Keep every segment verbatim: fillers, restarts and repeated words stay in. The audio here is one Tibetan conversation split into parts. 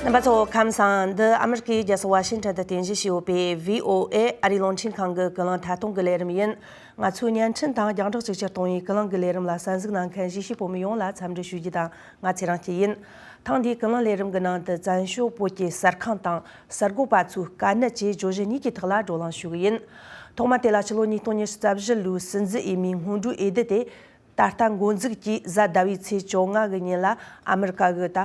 རྣམ་པ་ཚོ་ཁམས་བཟང་། འདི་ཨ་མི་རི་ཀའི་རྒྱལ་ས་ཝ་ཤིང་ཊོན་དུ་རྟེན་གཞི་བྱས་ཡོད་པའི་བྷི་ཨོ་ཨེ་ཨ་རིའི་རླུང་འཕྲིན་ཁང་གི་ཀུན་གླེང་ཐད་གཏོང་གི་ལས་རིམ་ཡིན། ང་ཚོའི་བརྙན་འཕྲིན་དང་རྒྱང་བསྒྲགས་ཅིག་ཁྱབ་གཏོང་བའི་ཀུན་གླེང་གི་ལས་རིམ་ལ་གསན་གཟིགས་གནང་མཁན་གཞིས་བྱེས་བོད་མི་ཡོངས་ལ་འཚམས་འདྲི་ཞུ་རྒྱུ་དང་། ང་ཚེ་རིང་སྐྱིད་ཡིན། ཐེངས་འདིའི་ཀུན་གླེང་ལས་རིམ་གྱི་ནང་དུ་བཙན་བྱོལ་བོད་ཀྱི་གསར་ཁང་དང་གསར་འགོད་པ་ཚོའི་དཀའ་གནད་བཅས་བརྗོད་གཞི་གཉིས་ཀྱི་ཐོག་ལ་བགྲོ་གླེང་ཞུ་གི་ཡིན། ཐོག་མ་དེ་ལ་ཕྱི་ལོ་ཉིས་སྟོང་ཉི་ཤུ་རྩ་བཞི་ལོའི་སྲིད་འཛིན་འོས་མིའི་སྔོན་འགྲོའི་འོས་བསྡུ་དེ། ད་ལྟ་འགོ་འཛུགས་ཀྱིས་གཟའ་ཟླ་བའི་ཚེས་བཅོ་ལྔ་གི་ཉིན་ལ་ཨ་མི་རི་ཀ་གི་ད་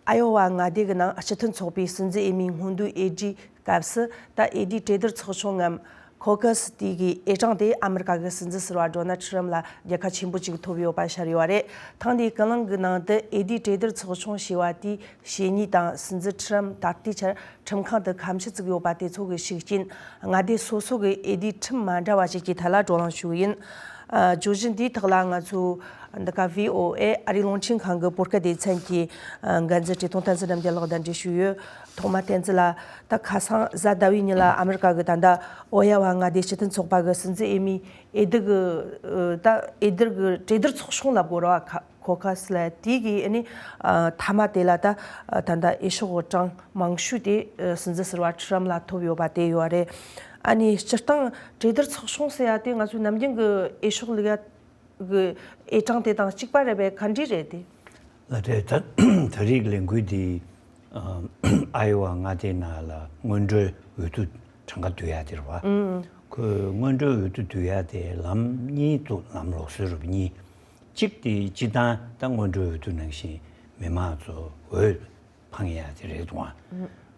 ཨ་ཡོ་ཝ་མངའ་སྡེ་གི་ནང་སྤྱི་མཐུན་ཚོགས་པའི་སྲིད་འཛིན་འོས་མིའི་སྔོན་འགྲོའི་འོས་བསྡུའི་སྐབས་སུ། ད་འོས་བསྡུའི་གྲོས་བསྡུར་ཚོགས་ཆུང་ངམ་ཁོ་ཁ་སི་དེ་གའི་འོས་གྲངས་དེ་ཨ་མི་རི་ཀ་གི་སྲིད་འཛིན་ཟུར་པ་ཌོ་ནལ་ཊམ་ལ་རྒྱལ་ཁ་ཆེན་པོ་ཅིག་ཐོབ་ཡོད་པ་ཤར་ཡོད་རེད། ཐེངས་འདིའི་ཀུན་གླེང་གི་ནང་དུ་འོས་བསྡུའི་གྲོས་བསྡུར་ཚོགས་ཆུང་ཞེས་པ་དེའི་བྱས་ཉེས་དང་སྲིད་འཛིན་ཊམ་ད་ལྟའི་ཆར་ཁྲིམས་ཁང་དུ་ཁ་མཆུ་བཙུགས་ཡོད་པ་དེ་ཚོ་གི་ཤུགས་རྐྱེན། མངའ་སྡེ་སོ་སོ་གི་འོས་བསྡུའི་ཁྲིམས་མ་འདྲ་བ་ཞིག་གི་ཐད་ལ་བགྲོ་གླེང་ཞུ་གི་ཡིན། ཨ། བརྗོད་གཞི་འདིའི་ཐོག་ལ་ང་ཚོ་འདི་ག་བྷི་ཨོ་ཨེ་ཨ་རིའི་རླུང་འཕྲིན་ཁང་གི་བོད་སྐད་སྡེ་ཚན་གྱི་འགན་འཛིན་བཀྲས་མཐོང་བསྟན་འཛིན་རྣམ་རྒྱལ་ལགས་དང་འབྲེལ་ཞུས་ཡོད། ཐོག་མ་བསྟན་འཛིན་ལགས། ད་ཁ་སང་གཟའ་ཟླ་བའི་ཉིན་ལ་ཨ་མི་རི་ཀ་གི་ད་ལྟ་ཨ་ཡོ་ཝ་མངའ་སྡེའི་སྤྱི་མཐུན་ཚོགས་པ་གི་སྲིད་འཛིན་འོས་མིའི་འོས་བསྡུ་གི་ད་འོས་བསྡུ་གི་གྲོས་བསྡུར་ཚོགས་ཆུང་ལབ་དགོས་རེད་བ། ཁ་ཁོ་ཁ་སི་ལ་དེ་གི་ཨ་ནི་ཨ་མཐའ་མ་དེ་ལ་ད་ད་ལྟ་འོས་ཤོག་གྲངས་མང་ཤོས་དེ་ཨ་སྲིད་འཛིན་ཟུར་པ་ཊམ་ལ་ཐོབ་ཡོད་པ་དེ་ཡོད་རེད། ཨ་ནི་སྤྱིར་བཏང་གྲོས་བསྡུར་ཚོགས་ཆུང་ཟེར་ཡ་དེ་ང་ཚོའི་ནམ་རྒྱུན་གི་འོས་ཤོག་བླུག་ཡ་གི་འོས་གྲངས་དེ་དང་གཅིག་པ་རེད་པས། ག་འདྲ་རེད་དེ། ལགས་རེད། ད་ད་རེས་ཀྱི་ལས་འགུལ་འདི་ཨ་ཨ་ཡོ་ཝ་མངའ་སྡེའི་ནང་ལ་སྔོན་འགྲོའི་འོས་བསྡུ་གྲངས་ཀ་བསྡུ་ཡ་དེ་རེད་བ། ཁོས་སྔོན་འགྲོའི་འོས་བསྡུ་བསྡུ་ཡ་དེ་ལམ་གཉིས་འདུག་ལམ་ལུགས་སྲོལ་རུ་གཉིས། གཅིག་དེ་སྤྱི་བཏང་ད་སྔོན་འགྲོའི་འོས་བསྡུ་ནང་བཞིན་མི་མང་ཚོ་འོས་འཕང་ཡ་དེ་རེད་འདུག་ཨང་།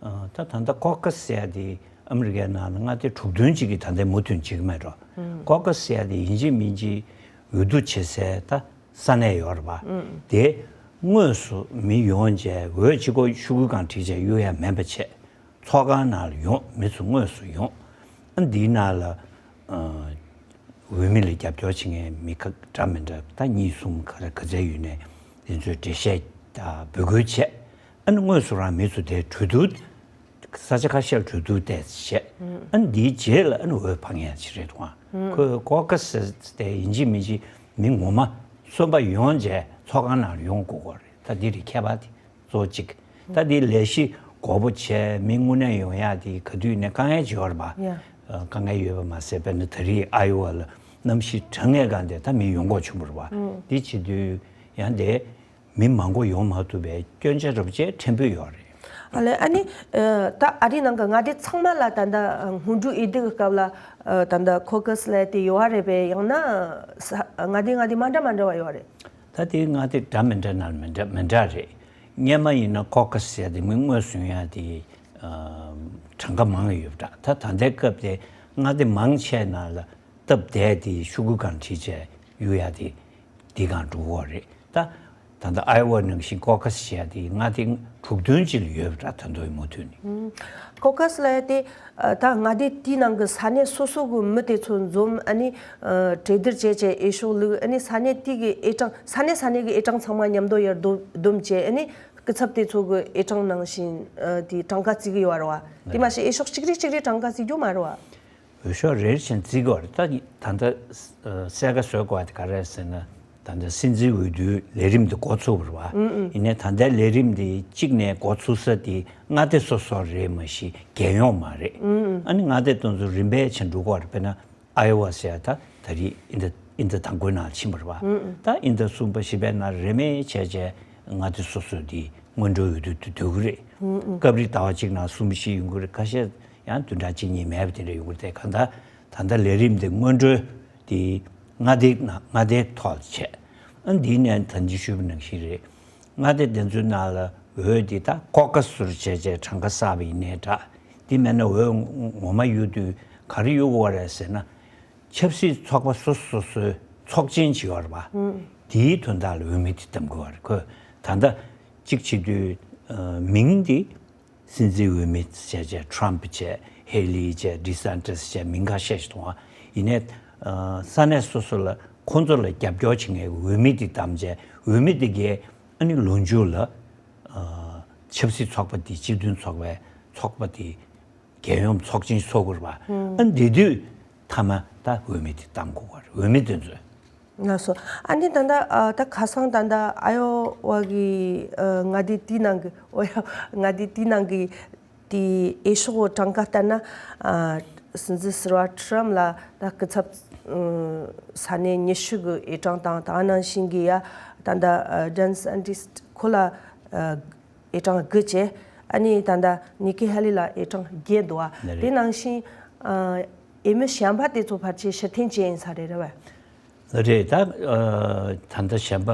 ཨ། ད་ད་ལྟ་ཀོ་ཀ་སི་ཟེར་ཡ་དེ་ཨ་མི་རི་ཀའི་ནང་ལ་མངའ་སྡེ་དྲུག་བདུན་ཅིག་གིས་ད་ལྟའི་མུ་མཐུད་བྱེད་ཀྱི་མེད་འགྲོ། ཀོ་ཀ་སི་ཟེར་ཡ་དེ་ཡིན་གཅིག་མིན་གཅིག་འོས་བསྡུ་བྱེད་སའི་ད་ས་གནས་ཡོད་རེད་པ། དེ་དངོས་སུ་མི་ཡོང་བྱས་འོས་གཅིག་པོ་ཤོག་གུ་སྒང་བྲིས་བྱས་གཡུག་ཡ་མེད་པ་བྱས། ཚོགས་ཁང་ནང་ལ་ཡོང་། མི་ཚོ་དངོས་སུ་ཡོང་། ཨ། འདིའི་ནང་ལ་ཨ་འོས་མི་ལ་རྒྱབ་སྐྱོར་བྱེད་མཁན་མི་ཁ་འདྲ་མི་འདྲ་ད་གཉིས་གསུམ་ག་རེ་ག་ཚད་ཡོད་ནའི་དེ་ཚོས་འགྲེལ་བཤད་དང་འབོད་སྐུལ་བྱས། ཨ་ནི་དངོས་སུ་རང་མི་ཚོ་དེ་གྲོས་བསྡུར། ས་ཆ་ཁ་ཤས་ལ་གྲོས་བསྡུར་བལྟས་བྱས། ཨ་ནི་འདིའི་རྗེས་ལ་ཨ་ནི་འོས་འཕང་ཡ་ཅིག་རེད་འདུག་ཨང་། ཁོས་ཀོ་ཀ་སི་དེ་ཡིན་གཅིག་མིན་གཅིག་མི་ངོ་མ་གསོན་པ་ཡོང་བྱས་ཚོགས་ཁང་ནང་ལ་ཡོང་དགོས་ཀྱི་རེད། ད་འདི་རེད་ཁྱད་པར་དེ། གཙོ་གཅིག་ད་འདི་ལས་གཞི་མགོ་པོ་བྱས་མི་དངོས་གནས་ཡོང་ཡག་དེ་ག་དུས་ནས་དཀའ་ངལ་ཅིག་ཡོད་རེད་པ། ཡ། ཨ། དཀའ་ངལ་ཡོད་པ་མ་ཟད་དཔེར་ན་ད་རེས་ཨ་ཡོ་ཝ་ལ་གནམ་གཤིས་གྲང་ངེས་སྒང་དེ་ད་མི་ཡོང་དགོས་བྱུང་བ་རེད་པ། འདི་བྱེད་དུས་ཡང་དེ་མི་མང་པོ་ཡོང་མ་ཐུབ་པའི་སྐྱོན་ཆ་རོབ་ཅིག་ཕྲན་བུ་ཡོད་རེད། ཨ་ལས། ཨ་ནི་ཨ་ད་ཨ་རིའི་ནང་གི་མངའ་སྡེ་ཚང་མ་ལ་ད་ལྟ་སྔོན་འགྲོའི་འོས་བསྡུ་གི་སྐབས་ལ་ཨ་ད་ལྟ་ཁོ་ཁ་སི་ལབ་དེ་ཡོད་པ་རེད་པས། ཡང་ན་ས་མངའ་སྡེ་མངའ་སྡེ་མ་འདྲ་མ་འདྲ་བ་ཡོད་པ་རེད། ད་དེ་མངའ་སྡེ་འདྲ་མི་འདྲ་ནང་མི་འདྲ་མི་འདྲ་རེད། སྔོན་མ་ཡིན་ན་ཀོ་ཀ་སི་ཟེར་དེ་མི་དངོས་སུ་ཡོང་ཡ་དེ་ཨ་གྲངས་ཀ་མང་ཡོད་པ་འདྲ། ད་ད་ལྟའི་སྐབས་དེ་མངའ་སྡེ་མང་ཆེ་ནང་ལ་སྟབས་བདེ་དེ་ཤོག་གུ་སྒང་བྲིས་བྱས་གཡུག་ཡ་དེ་འདི་སྒང་འགྲོ་གི་ཡོད་རེད། ད་ད་ལྟ་ཨའི་ཝ་ནང་བཞིན་ཀོ་ཀ་སི་ཟེར་ཡ་དེ་མངའ་སྡེ་དྲུག་བདུན་ཅིག་ལ་ཡོད་པ་འདྲ། ད་དུང་མུ་མཐུད་ནས། ཀོ་ཀ་སི་ལབ་ཡ་དེ་ཨ་ད་མངའ་སྡེ་དེའི་ནང་གི་ས་གནས་སོ་སོ་གི་མི་དེ་ཚོ་འཛོམས། ཨ་ནི་ཨ་གྲོས་བསྡུར་བྱས་བྱས་འོས་ཤོག་བླུགས། ཨ་ནི་ས་གནས་དེ་གི་འོས་གྲངས་ས་གནས་ས་གནས་གི་འོས་གྲངས་ཚང་མ་མཉམ་དུ་ཡར་བསྡོམས་བསྡོམས་བྱས། ཨ་ནི་སྐུ་ཚབ་དེ་ཚོ་གི་འོས་གྲངས་ནང་བཞིན་ཨ་དེ་གྲངས་ཀ་བརྩི་གི་ཡོད་རེད་བ། དེ་མ་ཟད་འོས་ཤོག་གཅིག་རེ་གཅིག་རེ་གྲངས་ཀ་བརྩི་རྒྱུ་མ་རེད་བ། འོས་ཤོག་རེ་རེ་བཞིན་བརྩི་གི་ཡོད་རེད། ད་ད་ལྟ་གསལ་ཁ་བཟོ་དགོས་པ་དེ་ག་རེ་རེད་ཟེར་ན། ད་ལྟ་སྲིད་འཛིན་འོས་བསྡུའི་ལས་རིམ་དེ་འགོ་ཚུགས་པ་རེད་བ། ཡིན་ནའི་ད་ལྟའི་ལས་རིམ་དེ་གཅིག་ནས་འགོ་ཚུགས་ས་དེ་མངའ་སྡེ་སོ་སོ་རེད་མ་གཞི་རྒྱལ་ཡོངས་མ་རེད། ཨ་ནི་མངའ་སྡེ་དེ་ཚོ་རིམ་པས་བྱས་འགྲོ་གི་ཡོད་རེད། དཔེར་ན་ཨའི་ཝ་ཟེར་ཡ་ད་ད་རེས་དབྱིན་ཟླ་དབྱིན་ཟླ་དང་པོའི་ནང་ཕྱིན་པ་རེད་བ། ད་དབྱིན་ཟླ་གསུམ་པ་བཞི་པའི་ནང་རེ་མེད་བྱས་བྱས་མངའ་སྡེ་སོ་སོ་དེ་སྔོན་འགྲོའི་འོས་བསྡུ་དེ་སྡོད་ཀྱི་རེད། སྐབས་རེ་ཟླ་བ་གཅིག་ནང་གསུམ་བཞི་ཡོང་གི་རེད། ཁ་ཤས་ཡང་བདུན་ཕྲག་གཅིག་གཉིས་མེད་པ་དེ་འདྲ་ཡོང་གི་རེད། དེ་གང་ལྟར་ད་ལྟ་ལས་རིམ་དེ་སྔོན་འགྲོའི་དེ་མངའ་སྡེ་ནང་མངའ་སྡེའི་ཐོག་ལ་བྱས། ཨ་འདིའི་ནས་ད་གིན་ཞུས་པ་ནང་བཞིན་རེད། མངའ་སྡེ་དེ་ཚོའི་ནང་ལ་འོས་དེ་ད་ཀོ་ཀ་སི་ཟུར་བྱས་བྱས་གྲངས་ཀ་བསགས་པ་ཡིན་ནའི་འདྲ། དེ་མེད་ན་འོས་ངོ་མ་གཡུག་དུས་ག་རེ་གཡུག་དགོས་རེད་ཟེར་ན། ཆབ་སྲིད་ཚོགས་པ་སོ་སོ་སོ་སོའི་ཚོགས་ཆེན་ཅིག་ཡོད་རེད་པ། དེའི་དོན་དག་ལ་འོས་མི་དེ་བདམས་དགོས་པ་རེད། ཁོས་ད་ལྟ་གཅིག་བྱེད་དུས་ཨ་མིང་དེ་སྲིད་འཛིན་འོས་མི་བྱས་བྱས་ཊམ་བྱས་ཧེ་ལི་བྱས་ཌི་སན་ཊི་སི་བྱས་མིང་ཁ་ཤས་ཤིག་འདུག་ཨ། ཡིན་ནའི་ཨ་ས་གནས་སོ་སོ་ལ་ཁོང་ཚོ་ལ་རྒྱབ་སྐྱོར་བྱེད་མཁན་འོས་མི་དེ་བདམས་བྱས། འོས་མི་དེ་གས་ཨ་ནི་ལོ་མཇུག་ལ་ཨ་ཆབ་སྲིད་ཚོགས་པ་དེ་སྤྱི་མཐུན་ཚོགས་པའི་ཚོགས་པ་དེ་རྒྱལ་ཡོངས་ཚོགས་ཆེན་ཚོགས་དགོས་རེད་པ། ཨ་འདི་དུས་མཐའ་མ་ད་འོས་མི་དེ་བདམས་དགོས་པ་རེད། འོས་མི་དེ་ཚོས། ལགས་སོ། ཨ་ནི་ད་ལྟ་ཨ་ད་ཁ་སང་ད་ལྟ་ཨ་ཡོ་ཝ་གི་ཨ་མངའ་སྡེ་དེའི་ནང་གི་ཨོ་ཡ་མངའ་སྡེ་དེའི་ནང་གི་དེའི་འོས་ཤོག་གྲངས་ཀ་ལྟར་ན་ཨ་སྲིད་འཛིན་ཟུར་པ་ཁྲི་རམ་ལ་ད་སྐུ་ཚབ་ཨ་ས་གནས་ཉི་ཤུ་གི་འོས་གྲངས་དང་། དེ་ནང་བཞིན་གི་ཡ་ད་ལྟ་ཨ་ཌོན་སན་ཊིས་ཁོ་ལ་ཨ་འོས་གྲངས་དགུ་བྱས། ཨ་ནི་ད་ལྟ་ནི་ཀི་ཧེ་ལི་ལ་འོས་གྲངས་བརྒྱད་འདུག་བ། ལགས་རེད། དེ་ནང་བཞིན་ཨ་འོས་མི་གཞན་པ་དེ་ཚོ་ཕལ་ཆེར་ཕྱིར་འཐེན་བྱས་ཡིན་ས་རེད། རེད་བ། རེད། ད་ཨ་ད་ལྟ་གཞན་པ་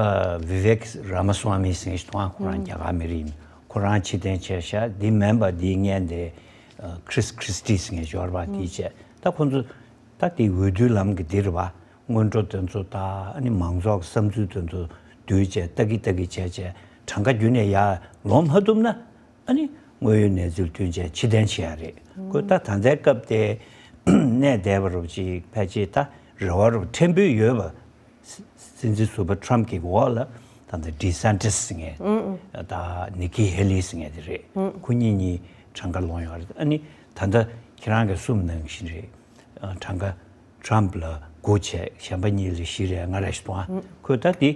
བི་ཝེག་ར་མ་སུ་ཝ་མི་ཟེར་མཁན་ཞིག་འདུག་ཨ། ཁོ་རང་ཨང་རྒྱ་གར་མི་རིགས་ཡིན། ཁོ་རང་ཕྱིར་འཐེན་བྱས་ཤག་འདི་མིན་པ་འདིའི་སྔོན་དེ་ཨ་ཁྲིས་ཁྲིས་ཊི་ཟེར་མཁན་ཞིག་ཡོད་རེད་བ། དེ་བྱས། ད་ཁོ་ཚོ་ད་དེ་འོས་བསྡུའི་ལམ་གྱི་འདི་རེད་བ། སྔོན་འགྲོ་དེ་ཚོ་དང་ཨ་ནི་མང་ཚོགས་ཀྱི་བསམ་ཚུལ་དེ་ཚོ་བསྡུས་བྱས། ལྟ་གི་ལྟ་གི་བྱས་བྱས་གྲངས་ཀ་བརྒྱུད་ནས་ཡར་ལོང་མ་ཐུབ་ན། ཨ་ནི་དངོས་ཡོད་གནས་ཚུལ་བསྟུན་བྱས་ཕྱིར་འཐེན་བྱེད་ཡ་རེད། ཁོས་ད་ད་ལྟའི་སྐབས་དེ་གནས་བསྡད་པ་རུ་ཅིག་ཕལ་ཆེར་ད་རེ་བ་རུ་ཕྲན་བུ་ཡོད་པ། སྲིད་འཛིན་ཟུར་པ་ཁྲམ་གྱི་འོག་ལ་ད་ལྟ་ཌི་སན་ཊིས་ཟེར་མཁན་དང་ནི་ཀི་ཧེ་ལི་ཟེར་མཁན་དེ་རེད། ཁོ་གཉིས་གཉིས་གྲངས་ཀ་ལོང་ཡོད་རེད། ཨ་ནི་ད་ལྟ་ཁྱེད་རང་གིས་གསུངས་ནང་བཞིན་རེད། གྲངས་ཀ་ཁྲམ་ལ་དགུ་བྱས། གཞན་པ་གཉིས་ལ་བཞི་རེད། ལྔ་རེད་ཞིག་འདུག་ཨ། ཁོས་ད་དེ་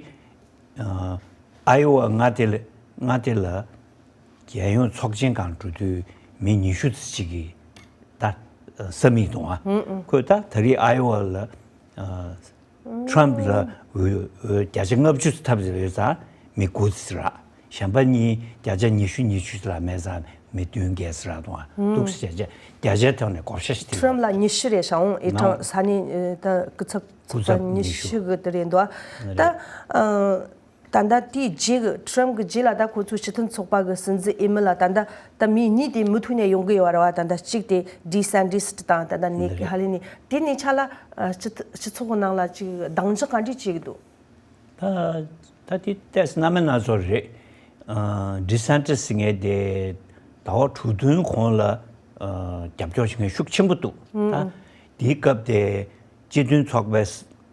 ཨ་ཡོ་ཝ་མངའ་སྡེ་ལ་མངའ་སྡེ་ལ་རྒྱལ་ཡོངས་ཚོགས་ཆེན་སྒང་འགྲོ་དུས་མི་ཉི་ཤུ་ཙམ་ཅིག་གིས་ད་ཨ་ས་མིག་འདུག་ཨ། ཨུ་ཨུ། ཁོས་ད་ད་རེས་ཨ་ཡོ་ཝ་ལ་ཨ་ཁྲམ་ལ་འོས་འོས་བརྒྱ་ཆ་ལྔ་བཅུ་ཙམ་ཐོབ་ཡོད་ཙང་མི་དགུ་ཙམ་རག་གཞན་པ་གཉིས་བརྒྱ་ཆ་ཉི་ཤུ་ཉི་ཤུ་ཙམ་ལ་མེད་ཙང་མི་བདུན་བརྒྱད་ཙམ་རག་འདུག་ཨ། ཨུ། འདུག་སེ་བྱས་བྱས་བརྒྱ་ཆའི་ཐོག་ནས་བགོ་བཤའ་ཞིག་ཐེབས། ཁྲམ་ལ་ཉི་ཤུ་རེད་ཤག་འོང་ཨེ། ནའོ། ཁྲམ་ས་གནས་ཨེ་ད་སྐུ་ཚབ་སྐུ་ཚབ་ཉི་ཤུ་གི་དེ་རེད་འདུག་ཨ། ད་རེད། ཨ་ད་ལྟ་དེའི་རྗེས་ཀྱི་ཁྲམ་གྱི་རྗེས་ལ་ད་ཁོ་ཚོའི་སྤྱི་མཐུན་ཚོགས་པ་གི་སྲིད་འཛིན་འོས་མི་ལ་ད་ལྟ་ད་མི་གཉིས་དེ་མུ་མཐུད་ནས་ཡོང་གི་ཡོད་རེད་བ། ད་ལྟ་གཅིག་དེ་ཌི་སན་ཊིས་དང་ད་ལྟ་ནི་ཀི་ཧེ་ལི་ནི། དེ་གཉིས་ཆ་ལ་ཨ་སྤྱི་སྤྱི་ཚོགས་ཀྱི་ནང་ལ་ཅིག་གདེང་འཇོག་ག་འདྲས་བྱེད་ཀྱི་འདུག་ད་ད་དེ་ཏོག་ཙམ་སྣང་མེད་སྣ་ཚོགས་རེད། ཨ་ཌི་སན་ཊིས་ཟེར་མཁན་དེ་ཟླ་བ་དྲུག་བདུན་གོང་ལ་ཨ་རྒྱབ་སྐྱོར་བྱེད་མཁན་ཤུགས་ཆེན་པོ་འདུག་ད་དེའི་སྐབས་དེ་སྤྱི་མཐུན་ཚོགས་པའི་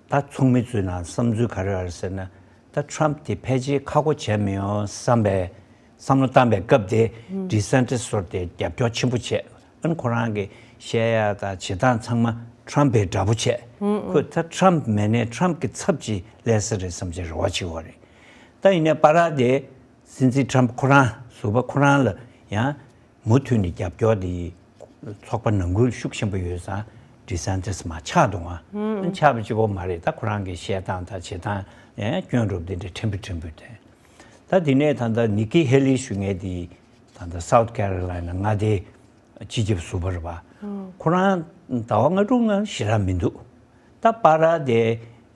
ད་ཚོགས་མི་ཚོའི་ནང་བསམ་ཚུལ་ག་རེ་ཡོད་རེད་ཟེར་ན། ད་ཁྲམ་དེ་ཕལ་ཆེར་ཁག་པོ་བྱས་མི་ཡོང་བསམ་པའི་བསམ་བློ་བཏང་པའི་སྐབས་དེ་ཌི་སན་ཊིས་ཚོར་དེ་རྒྱབ་སྐྱོར་ཆེན་པོ་བྱས། ཨ་ནི་ཁོ་རང་གི་བཤད་ཡ་དང་བྱེད་སྟངས་ཚང་མ་ཁྲམ་པའི་འདྲ་པོ་བྱས། ཁོས་ད་ཁྲམ་མེད་ནའི་ཁྲམ་གྱི་ཚབ་ཅིག་སླེབས་ས་རེད་བསམ་བྱས་རེ་བ་བྱེད་ཀྱི་ཡོད་རེད། ད་ཡིན་ནའི་བར་དེ་སྲིད་འཛིན་ཁྲམ་ཁོ་རང་ཟུར་པ་ཁོ་རང་ལ་ཡང་མུ་མཐུད་ནས་རྒྱབ་སྐྱོར་དེ་ཚོགས་པ་ནང་ཁུལ་ཤུགས་ཆེན་པོ་ཡོད་ཙང་ཌི་སན་ཊིས་མར་ཆག་འདུག་ཨ། ཆག་པ་གཅིག་པོ་མ་རེད། ད་ཁོ་རང་གི་བཤད་སྟངས་དང་བྱེད་སྟངས་ཡང་སྐྱོན་འགྲོ་བ་དེ་འདྲ་ཕྲན་བུ་ཕྲན་བུ་དེ། ད་དེ་ནས་ད་ལྟ་ནི་ཀི་ཧེ་ལི་ཞུ་མཁན་དེ་ད་ལྟ་སའུ་ཐི་ཀེ་རོ་ལའི་ན་མངའ་སྡེའི་སྤྱི་ཁྱབ་ཟུར་པ་རེད་པ། ཁོ་རང་ཟླ་བ་ལྔ་དྲུག་ནང་ཞེ་དྲག་མི་འདུག་ད་བར་དེ་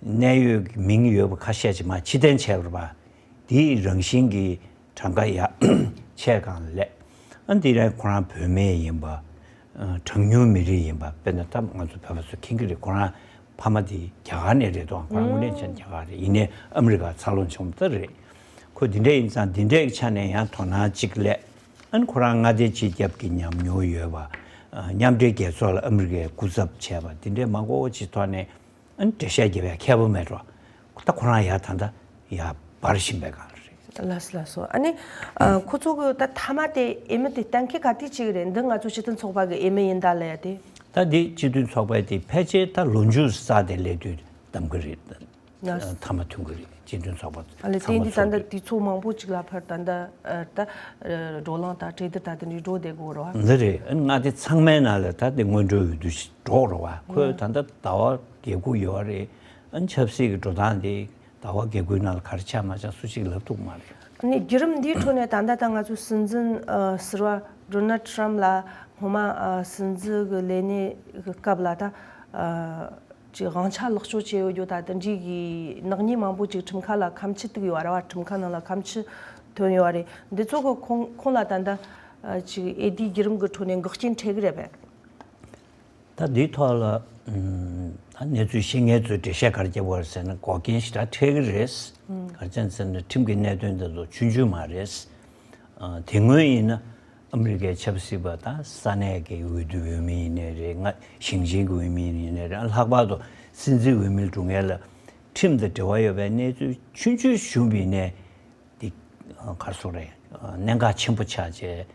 གནད་ཡོད་མིང་ཡོད་པ་ཁ་ཤས་ཅིག་མར་ཕྱིར་འཐེན་བྱས་པ་རེད་པ། དེའི་རང་བཞིན་གྱི་གྲངས་ཀ་ཡར་ཆེ་གང་ལས། ཨ་འདི་རང་ཁོ་རང་བུད་མེད་ཡིན་པ། ཨ་གྲངས་ཉུང་མི་རིགས་ཡིན་པ། དཔེར་ན་ད་ང་ཚོ་བོད་པ་ཚོ་མཁྱེན་གྱི་རེད། ཁོ་རང་ཕ་མ་དེ་རྒྱ་གར་ནས་རེད་དོ། ཁོ་རང་དངོས་གནས་བྱས་ན་རྒྱ་གར་རེད། ཡིན་ནའི་ཨ་མི་རི་ཀར་འཚར་ལོངས་བྱུང་བ་ད་རེད། ཁོ་འདི་འདྲ་ཡིན་ཙང་འདི་འདྲའི་ཆ་ནས་ཡང་དོ་སྣང་གཅིག་སླེབས། ཨ་ནི་ཁོ་རང་མངའ་སྡེ་སྤྱི་ཁྱབ་ཀྱི་ཉམས་མྱོང་ཡོད་པ། ཨ་མཉམ་འབྲེལ་རྒྱལ་ཚོགས་ལ་ཨ་མི་རི་ཀའི་སྐུ་ཚབ་བྱས་པ་འདི་འདྲའི་མང་པོ་ཅིག་ཐོག་ནས། ཨ་ནི་འགྲེལ་བཤད་རྒྱབ་ཡ་མཁས་པོ་མེད་འགྲོ། ད་ཁོ་རང་ཡར་ད་ལྟ་ཡར་འབར་བཞིན་པའི་སྒང་ལ་རེད། ལགས་སོ་ལགས་སོ། ཨ་ནི་ཨ་ཁོ་ཚོ་གི་ད་མཐའ་མ་དེ་འོས་མི་དེ་གཏན་འཁེལ་ག་དུས་བྱེད་ཀྱི་རེད། འདི་ང་ཚོ་སྤྱི་མཐུན་ཚོགས་པ་གི་འོས་མི་ཡིན་ད་ལབ་ཡ་དེ། ད་འདི་སྤྱི་མཐུན་ཚོགས་པ་དེ་ཕལ་ཆེར་ད་ལོ་མཇུག་རྩ་དེ་སླེབས་དུས་བདམས་ཀྱི་རེད། ལགས། མཐའ་མ་ཐོན་གྱི་རེད། སྤྱི་མཐུན་ཚོགས་པ་ཨ་ལས་ཚང་མ་དེ་ད་ཚོགས་ལྟ་དུས་ཚོད་མང་པོ་ཅིག་ལ་ཕར་ད་ལྟ་ཨ་ད་ཨ་བགྲོ་གླེང་དང་གྲོས་བསྡུར་དང་དེ་འདྲའི་འགྲོ་བསྡད་དགོས་རེད་བ། འདི་རེད། ཨ་ནི་མངའ་སྡེ་ཚང་མའི་ནང་ལ་ད་དེ་སྔོན་འགྲོའི་འོས་བསྡུ་ཞིག་འགྲོ་རེད་བ། ཁོས་ད་ལྟ་ཟླ་བ་བརྒྱད་དགུ་ཡོད་རེད། ཨ་ནི་ཆབ་སྲིད་ཀྱི་འགྲོ་སྟངས་དེ་ཟླ་བ་བརྒྱད་དགུའི་ནང་ལ་ག་རེ་ཆགས་མ་ཆགས་སུ་གཅིག་ལབ་ཐུབ་མ་རེད། ཨ་ནི་བརྒྱུད་རིམ་འདིའི་ཁྲོད་ནས་ད་ལྟ་ད་ང་ཚོའི་སྲིད་འཛིན་ཨ་ཟུར་པ་ཌོ་ནལ་ཊམ་ལ་སྔོན་མ་ཨ་སྲིད་འཛིན་གྱི་ལས་གནས་ཀྱི་སྐབས་ལ་ད་ཨ། ཅིག་དབང་ཆ་ལེགས་བཅོས་བྱས་ཡོད་རྒྱུ་དང་དེ་འདྲའི་གི་ནག་ཉེས་མང་པོ་ཅིག་ཁྲིམས་ཁང་ལ་ཁ་མཆུ་བཏུགས་ཡོད་རེད་བ། ཁྲིམས་ཁང་ནང་ལ་ཁ་མཆུ་ཐོན་ཡོད་རེད། འདི་ཚོ་གི་ཁོང་ཁོང་ལ་ད་ལྟ་ཨ་ཅིག་འོས་བསྡུའི་བརྒྱུད་རིམ་གི་ཁྲོད་ནས་འགོག་རྐྱེན་འཕྲད་གི་རེད་པས། ད་འདིའི་ཐོག་ལ་ཨམ་ད་གནས་ཚུལ་ཤེས་མཁན་ཚོས་འགྲེལ་བཤད་ག་རེ་བརྒྱབ་པ་རེད་ཟེར་ན་འགོག་རྐྱེན་ཞེ་དྲག་འཕྲད་གི་རེད། ག་རེ་བྱས་ཟེར་ན་ཁྲིམས་ཀྱི་གནད་དོན་དེ་ཚོ་ཆུང་ཆུང་མ་རེད། ཨ་དེ་སྔོན་ཡིན་ན། ཨ་མི་རི་ཀའི་ཆབ་སྲིད་པ་དང་ས་གནས་ཀྱི་འོས་བསྡུ་འོས་མི་ཡིན་ནའི་རེད། ང་ཞིང་ཆེན་གྱི་འོས་མི་ཡིན་ནའི་རེད། ལྷག་པར་དུ་སྲིད་འཛིན་འོས་མིར་འགྲོ་མཁན་ལ་ཁྲིམས་དང་འབྲེལ་བ་ཡོད་པའི་གནས་ཚུལ་ཆུང་ཆུང་བྱུང་བ་ཡིན་ནའི་འདི་ག་རེ་ཟེར་དགོས་རེད། གནད་འགག་ཆེན་པོ་ཆགས་བྱས་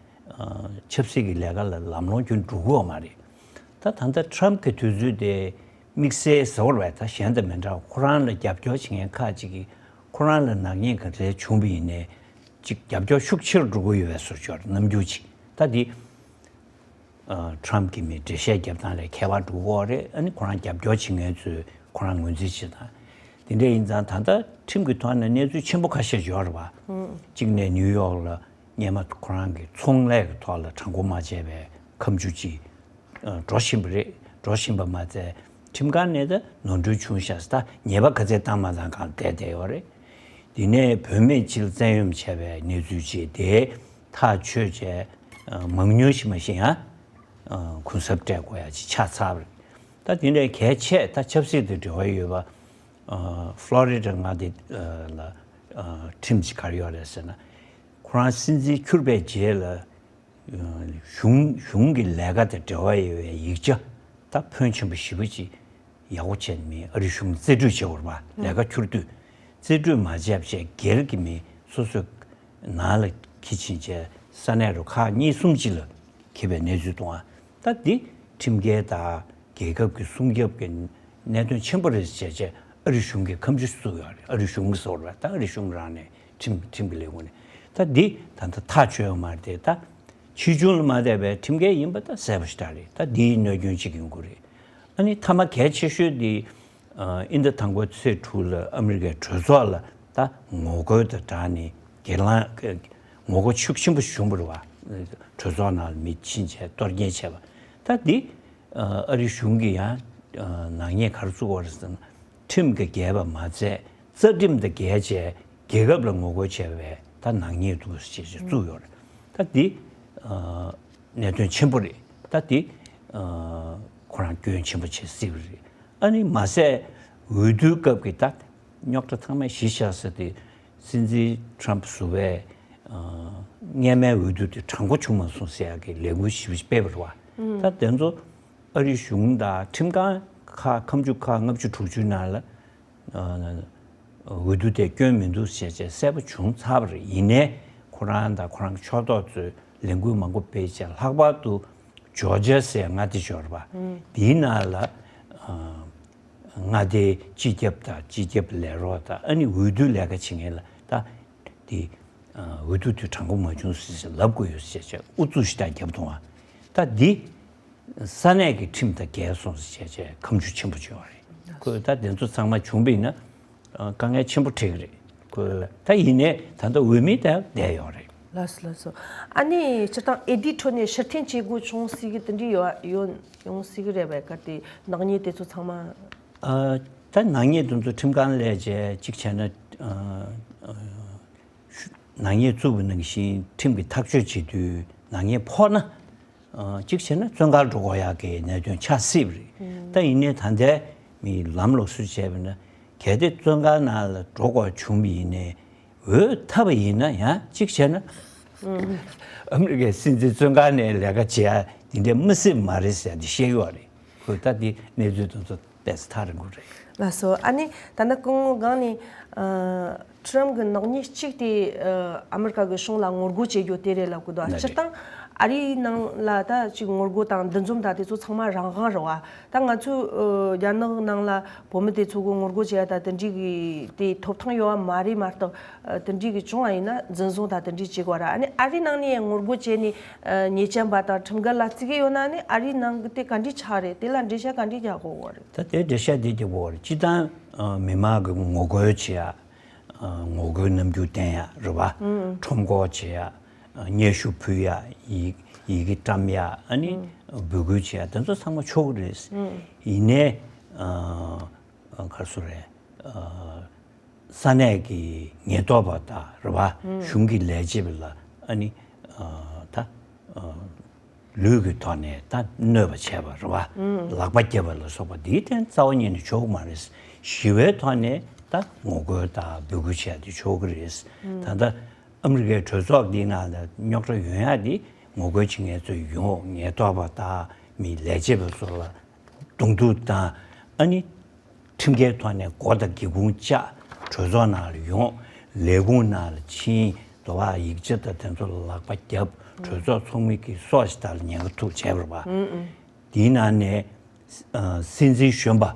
ཆབ་སྲིད་ཀྱི་ལས་ཀ་ལ་ལམ་ལྷོང་ཁྱོན་འགྲོ་གི་ཡོད་མ་རེད། ད་ད་ལྟ་ཊམ་གྱི་དུས་ཚོད་དེ་ དམིགས་བསལ་ཟེར་བ་རེད་པ། ད་གཞན་དང་མི་འདྲ་བ། ཁོ་རང་ལ་རྒྱབ་སྐྱོར་བྱེད་མཁན་ཁག་ཅིག་གིས་ཁོ་རང་ལ་ནག་ཉེས་ག་འདྲ་བྱུང་བ་ཡིན་ནའི་ཅིག་རྒྱབ་སྐྱོར་ཤུགས་ཆེ་རུ་འགྲོ་གི་ཡོད་པའི་བཟོ་བཅོས་རེད། རྣམ་འགྱུར་ཅིག་ད་འདི་ཨ་ཁྲམ་གྱི་མི་འགྲེལ་བཤད་རྒྱབ་སྟངས་ལ་ཁྱད་པར་འགྲོ་གི་ཡོད་རེད། ཨ་ནི་ཁོ་རང་རྒྱབ་སྐྱོར་བྱེད་མཁན་ཚོས་ཁོ་རང་ངོས་འཛིན་བྱེད་སྟངས་དེ་འདྲ་ཡིན་ཙང་། ད་ལྟ་ཁྲིམས་ཀྱི་ཐོག་ནས་གནས་ཚུལ་ཆེན་པོ་ཁ་ཤས་ཡོད་རེད་པ། གཅིག་ནས་ནིའུ་ཡོག་ལ་སྔོན་མ་ཁོ་རང་གི་ཚོང་ལས་ཀྱི་ཐོག་ལ་དྲང་པོ་མ་བྱས་པའི་ཁ་མཆུ་ཅིག་འགྲོ་བཞིན་པ་རེད། འགྲོ་བཞིན་པ་མ་ཚད་ཁྲིམས་ཁང་ནས་ད་ནོར་འཁྲུལ་བྱུང་ཤག་ཟེར། ད་ཉེས་པ་ག་ཚད་བཏང་མ་བཏང་སྒང་བསྡད་བསྡད་ཡོད་རེད། དེ་ནས་བུད་མེད་ཅིག་ལ་བཙན་གཡེམ་བྱས་པའི་གནས་ཚུལ་ཅིག་དེ་ཐག་ཆོད་བྱས། མང་ཉུང་ཞིག་མ་ཤེས་ཡང་གུན་གསབ་སྤྲད་དགོས་ཡ་ཅིག་ཆགས་ཚར་བ་རེད། ད་དེ་འདྲའི་གལ་ཆེ་ད་ཆབ་སྲིད་དང་འབྲེལ་བ་ཡོད་པ། ཕློ་རི་ཌ་མངའ་སྡེ་ལ་ཁྲིམས་ཅིག་ག་རེ་ཡོད་རེད་ཟེར་ན། ཁོ་རང་སྲིད་འཛིན་གྱུར་པའི་རྗེས་ལ་གཞུང་གཞུང་གི་ལས་ཀ་དང་འབྲེལ་བ་ཡོད་པའི་ཡིག་ཆ་ད་ཕོན་ཆེན་པོ་ཞེ་པོ་ཅིག་ཡག་པོ་བྱས་ནས་མི་ཨ་རི་གཞུང་རྩིས་སྤྲོད་བྱེད་དགོས་རེད་པ། ལས་ཀ་འཁྱུར་དུས་རྩིས་སྤྲོད་མ་བྱས་པ་བྱས་སྒེར་གྱི་མི་སོ་སོའི་ནང་ལ་ཁྱི་ཕྱིན་བྱས་ས་གནས་རུ་ཁག་གཉིས་གསུམ་ཅིག་ལ་ཁེབས་པའི་གནས་ཚུལ་འདུག་ཨ། ད་འདི་ཁྲིམས་འགལ་དང་རྒྱལ་ཁབ་ཀྱི་སྲུང་སྐྱོབ་ཀྱི་གནད་དོན་ཆེན་པོ་རེད་ཟེར་བྱས་ཨ་རི་གཞུང་གིས་ཁ་མཆུ་བཙུགས་ཡོད་རེད། ཨ་རི་གཞུང་གིས་ཟེར་བ་རེད། ད་ཨ་རི་གཞུང་རང་ནས་ཁྲིམས་ཁྲིམས་ཀྱི་ལས་ཁུངས་ནས། ད་འདི་ད་ལྟ་ཐག་ཆོད་ཡོད་མ་རེད་དེ། ད་ཆེ་ཆུང་ལ་མ་བལྟས་པའི་ཁྲིམས་འགལ་ཡིན་པ་ད་གསལ་པོ་ཞེ་དྲག་རེད། ད་འདིའི་གནོད་སྐྱོན་གཅིག་ཡོང་གི་རེད། ཨ་ནི་མཐའ་མ་གལ་ཆེ་ཤོས་འདི་ཨ་དབྱིན་ཟླ་དང་པོའི་ཚེས་དྲུག་ལ་ཨ་མི་རི་ཀའི་གྲོས་ཚོགས་ལ་ད་ངོ་རྒོལ་དང་སྦྲགས་ནས་སྒེར་ལངས་ངོ་རྒོལ་ཤུགས་ཆེན་པོ་བྱུང་བ་རེད་པ། གྲོས་ཚོགས་ནང་ལ་མི་ཕྱིན་བྱས་གཏོར་སྐྱོན་བྱས་པ། ད་འདི་ཨ་རི་གཞུང་གིས་ཡང་ནག་ཉེས་ག་རེ་བཙུགས་པ་རེད་ཟེར་ན། ཁྲིམས་ཀྱིས་འགལ་བ་མ་ཚད་རྩ་ཁྲིམས་དང་འགལ་བྱས་རྒྱལ་ཁབ་ལ་ངོ་རྒོལ་བྱས་པའི་ད་ནག་ཉེས་འདུག་ཅེས་བཙུགས་ཡོད་རེད། ད་འདི་ཨ་གནད་དོན་ཆེན་པོ་རེད། ད་འདི་ཨ་ཁོ་རང་སྐྱོན་ཆེན་པོ་བྱེད་སྲིད་པ་རེད། ཨ་ནི་མ་ཟད་འོས་བསྡུའི་སྐབས་ཀྱི་ད་རྙོག་དྲ་ཚང་མ་གཞི་བཞག་ས་དེ་སྲིད་འཛིན་ཁྲམ་བཟོ་བའི་ཨ་སྔོན་མའི་འོས་བསྡུ་དེ་དྲང་པོ་བྱུང་མ་སོང་ཟེར་ཡག་གི་ལས་འགུལ་ཞེ་པོ་ཅིག་སྤེལ་བ་རེད་པ། ད་དེ་ཚོ་ཨ་རི་གཞུང་དང་ཁྲིམས་ཁང་ཁག་ཁ་མཆུ་ཁག་ལྔ་བཅུ་དྲུག་ཅུའི་ནང་ལ་ཨ་འོས་བསྡུ་དེ་སྐྱོན་མི་འདུག་ཟེར་བྱས་གསལ་པོ་བྱུང་ཚར་བ་རེད། ཡིན་ནའི་ཁོ་རང་དང་ཁོ་རང་གི་ཕྱོགས་གཏོགས་ཚོས་ལས་འགུལ་མང་པོ་སྤེལ་བྱས། ལྷག་པར་དུ་ཇོར་ཇ་ཟེར་མངའ་སྡེ་ཅིག་ཡོད་རེད་པ། དེའི་ནང་ལ་ཨ་མངའ་སྡེའི་སྤྱི་ཁྱབ་དང་སྤྱི་ཁྱབ་ལས་རོགས་དང་ཨ་ནི་འོས་བསྡུའི་ལས་ཀ་བྱེད་མཁན་ལ་ད་དེ་ཨ་འོས་བསྡུ་དེ་དྲང་པོ་མ་བྱུང་ཟེར་ཟེར་ལབ་དགོས་ཡོད་ཟེར་བྱས་ཨུ་ཚུགས་ཞེ་དྲག་བརྒྱབ་འདུག་པ། ད་འདི་ས་གནས་ཀྱི་ཁྲིམས་དང་འགལ་སོང་ཟེར་བྱས་བྱས་ཁ་མཆུ་ཆེན་པོ་བྱུང་བ་རེད། ཁོས་ད་དེ་ཚོ་ཚང་མ་བྱུང་བ་ཡིན་ན་ཨ་དཀའ་ངལ་ཆེན་པོ་འཕྲད་ཀྱི་རེད། ཁོས་ད་ཡིན་ནའི་ད་ལྟ་འོས་མི་དེ་བསྡད་ཡོད་རེད། ལགས་སོ་ལགས་སོ། ཨ་ནི་སྤྱིར་བཏང་ཨེ་ཌིའི་ཁྲོད་ནས་ཕྱིར་འཐེན་བྱེད་དགོས་བྱུང་སྲིད་ཀྱི་དེ་འདྲའི་ཡོད་ཡོད་ཡོང་སྲིད་ཀྱི་རེད་པས། གལ་ཏེ་ནག་ཉེས་དེ་ཚོ་ཚང་མ། ཨ་ད་ནག་ཉེས་དེ་ཚོ་ཁྲིམས་ཁང་སླེབས་བྱས་གཅིག་བྱས་ན་ཨ་ཨ་ནག་ཉེས་བཙུགས་པ་ནང་བཞིན་ཁྲིམས་ཀྱིས་ཐག་གཅོད་བྱེད་དུས་ནག་ཉེས་ཕོག་ན་ཨ་གཅིག་བྱས་ན་བཙོན་ཁང་འགྲོ་དགོས་ཡག་གི་གནད་དོན་ཆགས་སྲིད་པ་རེད། ད་ཡིན་ནའི་ད་ལྟའི་མི་ལམ་ལོག་སུ་བྱས་པ་ན་གལ་ཏེ་བཙོན་ཁང་ནང་ལ་འགྲོ་དགོས་བྱུང་བ་ཡིན་ནའི་འོས་ཐོབ་པ་ཡིན་ན་ཡང་གཅིག་བྱས་ན་ཨ་མི་རི་ཀའི་སྲིད་འཛིན་བཙོན་ཁང་ནས་ལས་ཀ་བྱེད་ཡ་དེ་འདྲའི་མི་སྲིད་མ་རེད་ཟེར་ཡ་དེ་བཤད་ཡོད་རེད། ཁོས་ད་དེ་གནས་ཚུལ་དེ་ཚོ་དཔེ་ཚ་ཐག་རིང་པོ་རེད། ལགས་སོ། ཨ་ནི་ད་ནི་སྐུ་ངོ་སྒང་ནས་ཨ་ཁྲི་རམ་གི་ནག་ཉེས་གཅིག་དེ་ཨ་ཨ་མི་རི་ཀ་གི་གཞུང་ལ་ངོ་རྒོལ་བྱེད་རྒྱུ་དེ་རེད་ལབ་གི་འདུག་ན་སྤྱིར་རེད། བཏང་ཨ་རིའི་ནང་ལ་ད་ཅིག་ངོ་རྒོལ་དང་འདུ་འཛོམས་དང་དེ་ཚོ་ཚང་མ་རང་དབང་རེད་པ། ད་ང་ཚོའི་ཨ་རྒྱ་ནག་ནང་ལ་བོད་མི་དེ་ཚོ་གི་ངོ་རྒོལ་བྱེད་ཡ་ད་དེ་འདྲའི་གི་དེ་ཐོབ་ཐང་ཡོད་པ་མ་རེད་མ་གཏོགས། ཨ་དེ་འདྲའི་གི་བྱུང་བ་ཡིན་ན་འཛིན་བཟུང་དང་དེ་འདྲའི་བྱེད་དགོས་ར། ཨ་ནི་ཨ་རིའི་ནང་ནས་ངོ་རྒོལ་བྱས་ནས་ཨ་ཉེས་ཅན་པ་དང་ཁྲིམས་འགལ་ལ་བརྩི་གི་ཡོད་ན་ནི་ཨ་རིའི་ནང་གི་དེ་ག་འདྲའི་ཆགས་རེད། དེ་ལ་འགྲེལ་བཤད་ག་འདྲའི་རྒྱག་དགོས་གོ་རེད། ད་དེ་འགྲེལ་བཤད་དེ་རྒྱག་དགོས་རེད། སྤྱིར་བཏང་ཨ་མི་མང་གི་ངོ་རྒོལ་བྱེད་ཡ། ཨ་ངོ་རྒོལ་རྣམ་འགྱུར་བསྟན་ཡ་རེད་པ། ཨང་། ཁྲོམ་སྐོར་བྱེད་ཡ། ཨ་སྙན་ཞུ་ཕུལ་ཡ། ཡི་ཡི་གེ་བཀྲམ་ཡ། ཨ་ནི་ཨང་། འབོད་སྐུལ་བྱེད་ཡ་དེ་ཚོ་ཚང་མ་ཆོག་གི་རེད། ཨང་། ཡིན་ནའི་ཨ་ག་རེ་ཟེར་དགོས་རེད། ཨ་ས་གནས་ཀྱི་ཉེན་རྟོག་པ་དང་རེད་པ། ཨང་། གཞུང་གི་ལས་བྱེད་པ་ལ་ཨ་ནི་ཨ་ད་ཨ་ལུས་ཀྱི་ཐོག་ནས་ད་གནོད་པ་བྱས་པ་རེད་པ། ཨང་། ལག་པ་བརྒྱབ་པ་ལ་སོགས་པ་འདིའི་སྟེང་རྩ་བ་ཉིད་ནས་ཆོག་གི་མ་རེད། ཞི་བའི་ཐོག་ནས་ད་ངོ་རྒོལ་དང་འབོད་སྐུལ་བྱས་ཏེ་ཆོག་གི་རེད། ཨང་། ད་ལྟ་ཨ་མི་རི་ཀའི་གྲོས་ཚོགས་འདིའི་ནང་ལ་རྙོག་དྲ་ཡོང་ཡ་འདི་ངོ་རྒོལ་བྱེད་མཁན་ཚོ་ཡོང་། ཉེན་རྟོག་པ་དང་མི་ལས་བྱེད་པ་ཚོ་ལ་གདོང་ཐུག་བཏང་། ཨ་ནི་ཁྲིམས་འགལ་ཐོག་ནས་སྒོ་དང་སྒེའུ་ཁུང་བཅག་གྲོས་ཚོགས་ནང་ལ་ཡོང་། ལས་ཁུངས་ནང་ལ་ཕྱིན། དོ་བ་ཡིག་ཆ་དང་དེ་ཚོ་ལ་ལག་པ་བརྒྱབ། གྲོས་ཚོགས་ཚོགས་མི་གི་སྲོག་ཞིག་དང་ལ་ཉེན་ཁ་ཐུག་བྱས་པ་རེད་པ། ཨང་ཨང་། དེའི་ནང་ནས་ཨ་སྲིད་འཛིན་གཞོན་པ་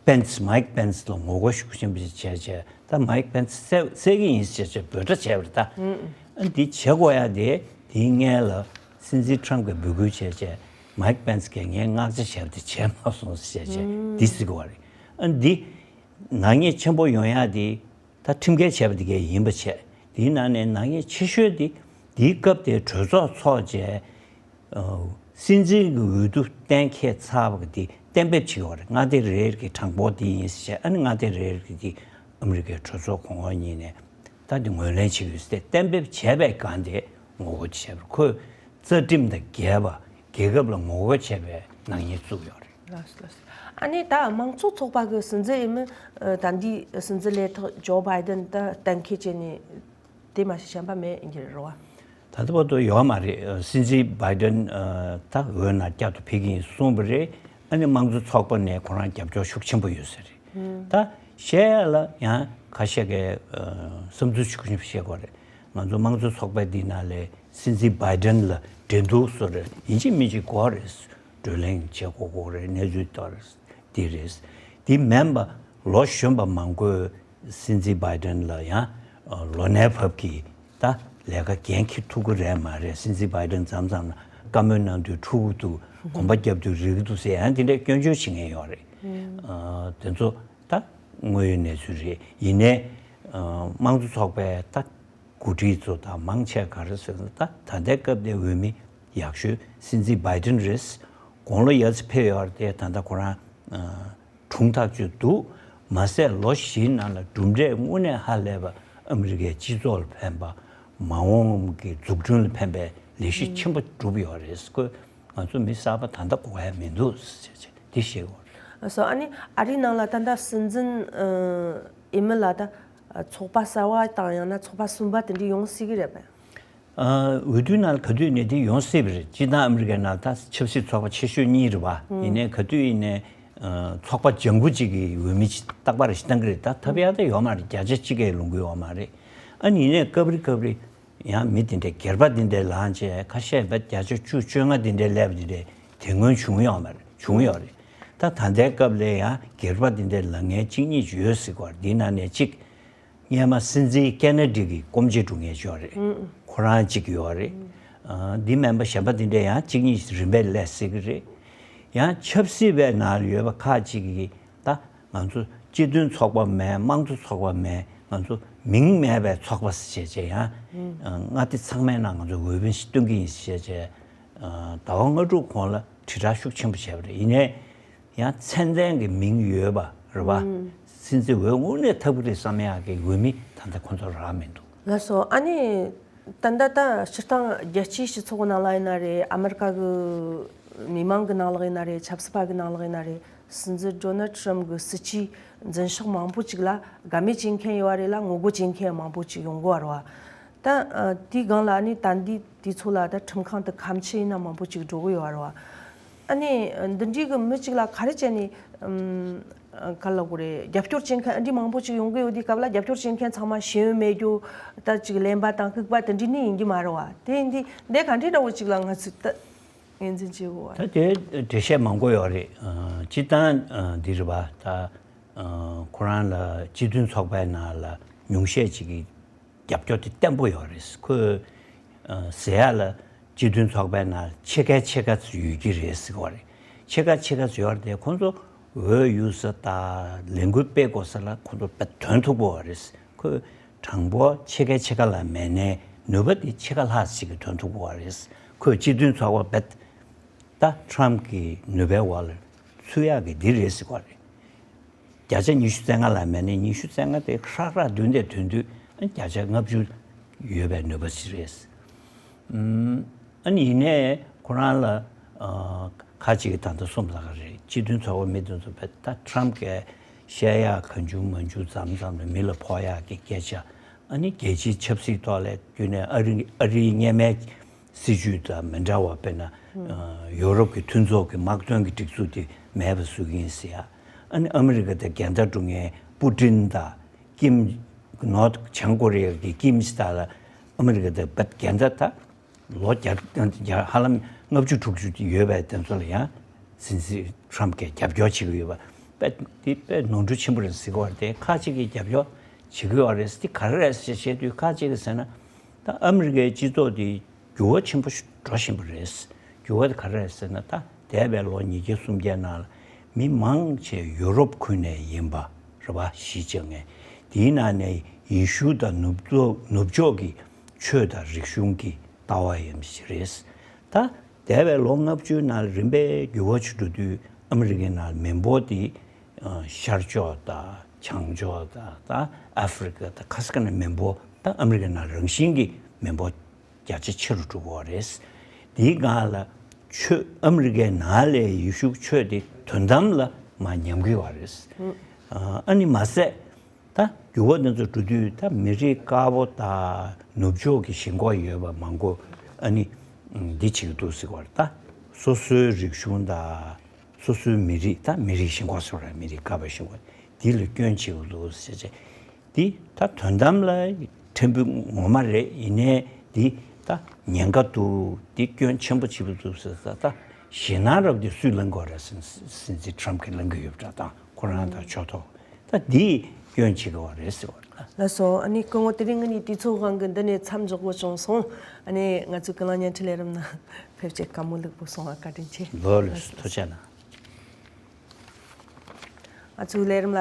པེན་སི་མའིག་པེན་སི་ལ་ངོ་རྒོལ་ཤུགས་ཆེན་པོ་ཞིག་བྱས་བྱས། ད་མའིག་པེན་སི་བསད་བསད་ཀྱི་ཡིན་ཟེར་བྱས་འབོད་སྒྲ་བྱས་པ་རེད་ད། ཨ་འདི་བྱེད་དགོས་ཡ་དེ་དེའི་སྔོན་ལ་སྲིད་འཛིན་ཁྲམ་གྱིས་འབོད་སྐུལ་བྱས་བྱས། མའིག་པེན་སི་གིས་ངས་མངགས་ཆ་བྱས་པ་དེ་བྱས་མ་སོང་ཟེར་བྱས་འདི་ཟེར་གྱི་ཡོད་རེད། ཨ་འདི་ནག་ཉེས་ཆེན་པོ་ཡོང་ཡ་དེ་ད་ཁྲིམས་འགལ་བྱས་པ་དེ་གས་ཡིན་པ་བྱས། དེའི་ནང་ནས་ནག་ཉེས་ཆེ་ཤོས་དེ་དེའི་སྐབས་དེའི་གྲོས་ཚོགས་འཚོགས་བྱས། སྲིད་འཛིན་གྱི་འོས་བསྡུ་གཏན་འཁེལ་ཚར་བ་དེ་གཏན་འབེབས་བྱེད་ཀྱི་ཡོད་རེད། མངའ་སྡེ་རེ་རེ་གི་གྲངས་འབོར་དེ་ཡིན་ཟེར་བྱས། ཨ་ནི་མངའ་སྡེ་རེ་རེ་གི་དེ་ཨ་མི་རི་ཀའི་གྲོས་ཚོགས་གོང་འོག་གཉིས་ནས་ད་དེ་ངོས་ལེན་བྱེད་ཀྱི་ཡོད་ཟེར་ཏེ་གཏན་འབེབས་བྱས་པའི་སྒང་དེ་ངོ་རྒོལ་བྱས་པ་རེད། ཁོས་རྩ་ཁྲིམས་དང་འགལ་བ། རྒྱལ་ཁབ་ལ་ངོ་རྒོལ་བྱས་པའི་ནག་ཉེས་བཙུགས་ཡོད་རེད། ལགས་སོ་ལགས་སོ། ཨ་ནི་ད་དམངས་གཙོ་ཚོགས་པ་གི་སྲིད་འཛིན་འོས་མི་ད་འདི་སྲིད་འཛིན་ལས་ཐོག་ཇོ་བྷའི་ཌེན་ད་གཏན་འཁེལ་བྱས་ནས། དེ་མ་གཞི་གཞན་པ་མེད་ཡིན་གྱི་རེད་བ། ད་ལྟ་བར་དུ་ཡོད་མ་རེད། སྲིད་འཛིན་བྷའི་ཌེན་ད་འོས་ནང་བསྐྱར་དུ་ཕེབས་ཀྱི་ཡིན་གསུངས་པ་རེད། ཨ་ནི་དམངས་གཙོ་ཚོགས་པ་ནས་ཁོ་རང་རྒྱབ་སྐྱོར་ཤུགས་ཆེན་པོ་ཡོད་ས་རེད། ད་བཤད་ཡ་ལ་ཡང་ཁ་ཤས་ཀྱིས་བསམ་ཚུལ་ཤུགས་ཆེན་པོ་བཤད་དགོས་རེད། ང་ཚོ་དམངས་གཙོ་ཚོགས་པའི་འདི་ནང་ལས་སྲིད་འཛིན་བྷའི་ཌེན་ལ་འགྲན་བསྡུར་བཟོ་རེད། ཡིན་གཅིག་མིན་གཅིག་དགོས་རེད། བགྲོ་གླེང་བྱེད་དགོས་དགོས་རེད། གནས་ཚུལ་ལྟར། དེ་རེད། དེ་མིན་པ་ལོ་གཞོན་པ་མང་པོས་སྲིད་འཛིན་བྷའི་ཌེན་ལ་ཡང་ལོ་ནའི་བབ་ཀྱི་ད་ལས་ཀ་འགན་འཁྱེར་ཐུབ་ཀྱི་རེད་མ་རེད། སྲིད་འཛིན་བྷའི་ཌེན་མཚམས་མཚམས་ལ་བཀའ་མོལ་གནང་དུས་འཁྲུག་གི་འདུག་གོམ་པ་རྒྱབ་དུས་རིལ་གི་འདུག་ཟེར་ཡང་དེ་འདྲའི་སྐྱོན་བརྗོད་བྱེད་མཁན་ཡོད་རེད། དེ་ཚོ་ད་དངོས་ཡོད་གནས་ཚུལ་རེད། ཡིན་ནའི་དམངས་གཙོ་ཚོགས་པའི་ད་འགོ་ཁྲིད་ཚོ་དང་མང་ཆེ་ག་རེ་ཟེར་ན། ད་ད་ལྟའི་སྐབས་དེ་འོས་མི་ཡག་ཤོས་སྲིད་འཛིན་བྷའི་ཌེན་རེད། དགུང་ལོ་ཡར་ཙམ་ཕེབས་ཡོད་རེད་དེ། ད་ལྟ་ཁོ་རང་གྲུང་ཐག་ཆོད་འདུག་མ་ཟད་ལོ་བཞིའི་ནང་ལ་གྲུབ་འབྲས་དངོས་གནས་ཧ་ལས་པ་ཨ་མི་རི་ཀའི་སྤྱི་ཚོགས་ལ་ཕན་པ། མ་འོངས་ཀྱི་འཛུགས་སྐྲུན་ལ་ཕན་པའི་ལས་གཞི་ཆེན་པོ་བསྒྲུབས་ཡོད་རེད། ཁོས་ང་ཚོ་མི་གསར་པ་ད་ལྟ་དགོས་ཡ་མི་འདུག་ཟེར་བྱས་འདི་བཤད་ཡོད་རེད། སོ་ཨ་ནི་ཨ་རིའི་ནང་ལ་ད་ལྟ་སྲིད་འཛིན་འོས་མི་ལ་ད་ཚོགས་པ་གསར་བ་དང་ཡང་ན་ཚོགས་པ་གསུམ་པ་དེ་འདྲ་ཡོང་སྲིད་ཀྱི་རེད་པས། འོས་བསྡུའི་ནང་ལ་ག་དུས་ནས་དེ་ཡོང་སྲིད་པ་རེད། སྤྱིར་བཏང་ཨ་མི་རི་ཀའི་ནང་ད་ཆབ་སྲིད་ཚོགས་པ་ཆེ་ཤོས་གཉིས་རེད་བ། ཡིན་ནའི་ག་དུས་ཡིན་ནའི་ཚོགས་པ་ལྗང་ཁུ་གཅིག་གི་འོས་མི་རྟག་པར་ཞིག་བཏང་གི་རེད། ད་ཐབས་ཡག་ད་ཡོད་མ་རེད། བརྒྱ་ཆ་གཅིག་གས་ལོངས་ཀྱི་ཡོད་མ་རེད། ཨ་ནི་ཡིན་ནའི་སྐབས་རེ་སྐབས་རེ་ཡང་མི་དེ་འདྲའི་སྒེར་པ་དེ་འདྲའི་ལངས་བྱས་ཁ་ཤས་བས་བརྒྱ་ཆ་བཅུ་བཅོ་ལྔ་དེ་འདྲའི་སླེབས་དེ་འདྲའི་དེ་སྔོན་བྱུང་ཡོད་མ་རེད། བྱུང་ཡོད་རེད། ད་ད་ལྟའི་སྐབས་ལ་ཡང་སྒེར་པ་དེ་འདྲའི་ལངས་མཁན་གཅིག་གཉིས་ཡོད་སྲིད་ཀྱི་ཡོད་རེད། དེའི་ནང་ནས་གཅིག་སྔོན་མ་སྲིད་འཛིན་ཀེ་ན་ཌི་གི་སྐུ་མཆེད་དྲུང་ཡིག་ཅིག་ཡོད་རེད། ཁོ་རང་གཅིག་ཡོད་རེད། འདི་མིན་པ་གཞན་པ་དེ་འདྲ་ཡང་གཅིག་གཉིས་རིམ་པས་སླེབས་སྲིད་ཀྱི་རེད། ཡང་ཆབ་སྲིད་པའི་ནང་ལ་ཡོད་པ་ཁག་ཅིག་གིས་ད་ང་ཚོ་སྤྱི་མཐུན་ཚོགས་པ་མེད། དམངས་གཙོ་ཚོགས་པ་མེད། ང་ཚོ་མིང་མེད་པའི་ཚོགས་པ་ཟེར་བྱས་ཡང་མངའ་སྡེ་ཚང་མའི་ནང་ང་ཚོ་འོས་མི་ཞིག་སྟོན་གྱི་ཡིན་ཟེར་བྱས། ཟླ་བ་ལྔ་དྲུག་གོང་ལ་དྲིལ་བསྒྲགས་ཤུགས་ཆེན་པོ་བྱས་པ་རེད། ཡིན་ནའི་ཡང་མཚན་ལྡན་གྱི་མིང་ཡོད་པ་རེད་བ། སྲིད་འཛིན་འོས་དངོས་གནས་ཐོབ་ཀྱི་རེད་བསམ་ཡག་གི་འོས་མི་ད་ལྟ་ཁོ་ཚོར་རག་མི་འདུག་ལགས་སོ། ཨ་ནི་ད་ལྟ་ད་སྤྱིར་བཏང་རྒྱལ་སྤྱིའི་སྤྱི་ཚོགས་ནང་ལ་ཡིན་ན་རེད། ཨ་མི་རི་ཀ་གི་མི་མང་གི་ནང་ལོགས་ཡིན་ན་རེད། ཆབ་སྲིད་པ་གི་ནང་ལོགས་ཡིན་ན་རེད། སྲིད་འཛིན་ཌོ་ནལ་ཊམ་གི་སྲིད་ཇུས་འཛིན་ཕྱོགས་མང་པོ་ཅིག་ལ་དགའ་མོས་བྱེད་མཁན་ཡོད་རེད་ལ། ངོ་རྒོལ་བྱེད་མཁན་མང་པོ་ཅིག་ཡོང་གི་ཡོད་རེད་བ། ད་དེའི་སྒང་ལ་ཨ་ནི་ད་འདི་དུས་ཚོད་ལ་ད་ཁྲིམས་ཁང་དུ་ཁ་མཆུ་ཡིན་ན་མང་པོ་ཅིག་འགྲོ་གི་ཡོད་རེད་བ། ཨ་ནི་འདི་འདྲའི་གི་མི་གཅིག་ལ་ག་རེ་བྱས་ནས་ཨམ་ག་ལ་གོ་རེད། རྒྱབ་སྐྱོར་བྱེད་མཁན་འདི་མང་པོ་ཅིག་ཡོང་གི་ཡོད་དུས་སྐབས་ལ། རྒྱབ་སྐྱོར་བྱེད་མཁན་ཚང་མ་ཤེས་ཡོན་མེད་རྒྱུ་ད་ཅིག་གླེན་པ་དང་ལྐུགས་པ་དེ་འདྲའི་ནི་ཡིན་གྱི་མ་རེད་བ། དེ་ཡིན་དུས་འདི་ག་འདྲའི་འདྲ་བོ་ཅིག་ལ་ང་ཚོས་ད་ངོས་འཛིན་བྱེད་དགོས་བ། ད་དེ་འགྲེལ་བཤད་མང་པོ་ཡོད་རེད། ཨ་སྤྱིར་བཏང་ཨ་འདི་རེད་བ། ད་ཨ་ཁོ་རང་ལ་སྤྱི་མཐུན་ཚོགས་པའི་ནང་ལ་ཉུང་ཤས་ཅིག་གིས་རྒྱབ་སྐྱོར་དེ་བརྟན་པོ་ཡོད་རེད། ཁོས་ཨ་ཟེར་ཡ་ལ་སྤྱི་མཐུན་ཚོགས་པའི་ནང་ཕྱེད་ཀ་ཕྱེད་ཀ་ཙམ་ཡོད་ཀྱི་རེད་ཟེར་གྱི་ཡོད་རེད། ཕྱེད་ཀ་ཕྱེད་ཀ་ཙམ་ཡོད་རེད་དེ། ཁོང་ཚོ་འོས་གཡུག་ས་དང་ལས་འགུལ་སྤེལ་དགོས་ས་ལ་ཁོང་ཚོ་དཔེ་དོན་ཐུག་པོ་ཡོད་རེད། ཁོས་གྲངས་འབོར་ཕྱེད་ཀ་ཕྱེད་ཀ་ལ་མེད་ནའི་ནུས་པ་དེ་ཕྱེད་ཀ་ལྷག་ཅིག་གིས་དོན་ཐུག་པོ་ཡོད་རེད། ཁོས་སྤྱི་མཐུན་ཚོགས་པ་དཔེ་ད་ཊམ་གྱི་ནུས་པའི་འོག་ལ་ཚུད་ཡག་གི་འདི་རེད་ཟེར་གྱི་ཡོད་རེད། བརྒྱ་ཆ་ཉི་ཤུ་རྩ་ལྔ་ལ་མེད་ནའི་ཉི་ཤུ་རྩ་ལྔ་དེ་ཧྲག་ཧྲག་བདུན་དེ་དོན་དུས་ཨ་བརྒྱ་ཆ་ལྔ་བཅུ་ཡོད་པའི་ནུས་པ་ཞིག་རེད། ཨམ་ཨ་ནི་ཡིན་ནའི་ཁོ་རང་ལ་ཨ་ཁ་ཅིག་གིས་ད་ལྟ་གསུངས་པ་ལྟར་རེད། སྤྱི་མཐུན་ཚོགས་པ་མི་དེ་ཚོ་བས་ད་ཊམ་གྱིས་བཤད་ཡག་གང་བྱུང་མང་བྱུང་མཚམས་མཚམས་ལ་མི་ལ་ཕོག་ཡག་གི་སྐད་ཆ། ཨ་ནི་རྒྱལ་སྤྱིའི་ཆབ་སྲིད་ཐོག་ལ་བརྒྱུད་ནས་ཨ་རི་ཨ་རིའི་སྔོན་མའི་སྲིད་བྱུས་དང་མི་འདྲ་བ། དཔེར་ན་ཡོ་རོབ་ཀྱི་མཐུན་ཚོགས་ཀྱི་དམག་དོན་གྱི་སྒྲིག་འཛུགས་དེ་མེད་པ་བཟོ་གི་ཡིན་ཟེར་ཡ། ཨ་ནི་ཨ་མི་རི་ཀ་དང་འགལ་ཟླ་སྒྲུབ་མཁན་པུ་ཊིན་དང་ཀིམ། ནོར་ཐ་བྱང་ཀོ་རི་ཡ་གི་ཀིམ་ཇི་དང་ལ་ཨ་མི་རི་ཀ་དང་འགལ་ཟླ་ད་ལོ་བརྒྱ་བརྒྱ་ཧ་ལམ་ལྔ་བཅུ་དྲུག་ཅུ་ཡོད་པའི་དེ་ཚོ་ལ་ཡང་སྲིད་འཛིན་ཊམ་གྱིས་རྒྱབ་སྐྱོར་བྱེད་ཀྱི་ཡོད་པ། དཔེ་འདི་དཔེ་ནོར་འཁྲུལ་ཆེན་པོ་རེད་ཟེར་གྱི་ཡོད་རེད་དེ། ཁག་ཅིག་གིས་རྒྱབ་སྐྱོར་བྱེད་ཀྱི་ཡོད་རེད། འདི་ག་རེ་རེད་ཟེར་བཤད་དུས་ཁག་ཅིག་གིས་ཟེར་ན། ད་ཨ་མི་རི་ཀའི་སྤྱི་ཚོགས་འདི་འགྱུར་བ་ཆེན་པོ་ཞིག་འགྲོ་བཞིན་པ་རེད། འགྱུར་བ་དེ་ག་རེ་རེད་ཟེར་ན། ད་འདས་པའི་ལོ་ཉིས་བརྒྱ་སུམ་བརྒྱ་ནང་ལ་མི་མང་ཆེ་ཡུ་རོབ་ཁུལ་ནས་ཡིན་པ་རེད་པ། གཞིས་བྱས་ངས་དེའི་ནང་ནས་ཡེ་ཤུ་དང་ནུབ་ཕྱོགས་ནུབ་ཕྱོགས་ཀྱི་ཆོས་དང་རིག་གཞུང་གི་ལྟ་བ་ཡིན་པ་ཞིག་རེད། ད་འདས་པའི་ལོ་ལྔ་བཅུའི་ནང་ལ་རིམ་པས་འགྱུར་བ་ཞིག་འགྲོ་དུས་ཨ་མི་རི་ཀའི་ནང་ལ་མི་འབོར་དེ་ཤར་ཕྱོགས་དང་བྱང་ཕྱོགས་དང་ད་ཨ་ཧྥེ་རི་ཀ་དང་ག་ས་ག་ནས་མི་འབོར་ད་ཨ་མི་རི་ཀའི་ནང་རང་བཞིན་གྱི་མི་འབོར་རྒྱ་ཆེ་ཆེ་རུ་འགྲོ་གི་ཡོད་རེད། དེའི་སྒང་ལ་ཆོས་ཨ་མི་རི་ཀའི་ནང་ལ་ཡེ་ཤུ་ཆོས་དེ་དོན་དམ་ལ་མར་ཉམས་ཀྱི་ཡོད་རེད། ཨ་ནི་མ་ཟད། ད་འགྱུར་བ་འདི་ཚོ་འགྲོ་དུས་ད་མི་རིགས་དཀར་པོ་དང་ནུབ་ཕྱོགས་ཀྱི་ཞེན་ཁོག་ཡོད་པ་མང་པོ་ཨ་ནི་འདི་བྱེད་ཀྱི་འདུག་ཟེར་བ་རེད། ད་སོ་སོའི་རིག་གཞུང་དང་སོ་སོའི་མི་རིགས་ད་མི་རིགས་ཞེན་ཁོག་ཟེར་བ་རེད། མི་རིགས་དཀར་པོའི་ཞེན་ཁོག་འདི་ལ་སྐྱོན་བྱེད་ཀྱི་འདུག་ཟེར་བྱས། འདི་ད་དོན་དམ་ལ་ཕྲན་བུ་ངོ་མ་རེད། ཡིན་ནའི་འདི་ད་ཉེན་ཁ་འདུག་འདི་སྐྱོན་ཆེན་པོ་བྱེད་ཀྱི་འདུག་ཟེར་ད་ཞེད་སྣང་རབ་འདི་སུས་ལངས་དགོས་རེད་ཟེར་ན། སྲིད་འཛིན་ཊམ་གྱིས་ལངས་ཀྱི་ཡོད་པ་འདྲ། ད་ཁོ་རང་དང་ཕྱོགས་གཏོགས། ད་འདིས་སྐྱོན་བྱེད་ཀྱི་ཡོད་རེད་ཟེར་བ་རེད། ལགས་སོ། ཨ་ནི་སྐུ་ངོ་དེ་རིང་ངེད་གཉིས་དུས་ཚོད་དབང་གིས་འདི་ནས་མཚམས་འཇོག་དགོས་བྱུང་སོང་། ཨ་ནི་ང་ཚོའི་ཀུན་གླེང་བརྙན་འཕྲིན་ལས་རིམ་ནང་ཕེབས་བྱས་བཀའ་མོལ་ལེགས་པོ་གསུངས་པར་བཀའ་དྲིན་ཆེ། ལགས་ལགས་སོ། ཐུགས་རྗེ་གནང་། ང་ཚོའི་ལས་རིམ་ལ།